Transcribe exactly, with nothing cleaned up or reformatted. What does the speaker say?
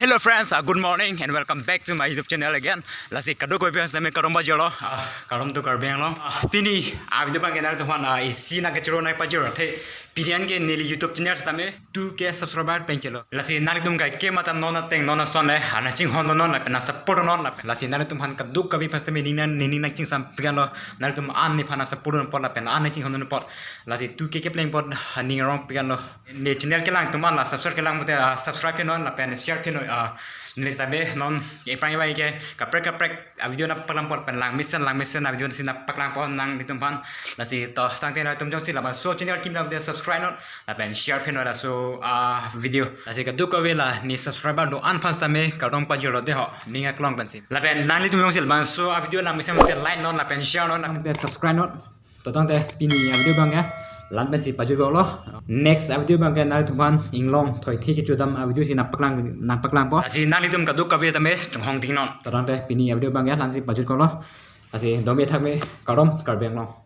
Hello friends, uh, good morning and welcome back to my YouTube channel again. Lasi kadokave aphan sitame kardom pajirlo. Uh, kardom to Karbi Anglong. Uh, pini a video abangke nanglitum aphan, uh, isi nangkachoro nangpajir athe, pini anke neli YouTube channel sitame two K subscriber pen chelo. Lasi nanglitum kaike mata non ateng non ason le, ah, nangchinghon non lapen nangsupport non lapen. Lasi nanglitum aphan kadokave aphan sitame ning nang ning nangchingsam pikanlo, nanglitum an nephan nangsupport non apot lapen an nangchinghon non apot. Lasi two K kepleng apot, ah, ning arong pikanlo. Ne channel kelang atum an la subscribe kelang pute, ah, subscribe pinon lapen share pinon, ah, neli sitame non ephrang ivai ke kaprek kaprek a video nangpaklang apot pen langmesen langmesen a video si nangpaklangpo nanglitum aphan. Lasi to tangte nanglitum jongsi labangso channel kim dam pute subscribe non lapen share pinon laso, ah, video. Lasi kadokave la ne subscriber do-an aphan sitame kardom pajirlo de ho, ning aklong pensi. Lapen nanglitum jongsi labangso a video langmesen pute like non lapen share non lapen pute subscribe non. To tangte pini a video abangke la-an pensi pajut koklo. Next a video abangke nanglitum aphan inglong thoithi kechodam a video si nangpaklang nangpaklangpo. Lasi nanglitum kadokave tame chonghong ding non. To tangte pini a video abangke la-an si pajut koklo. Lasi dome thakme, kardom Karbi Anglong.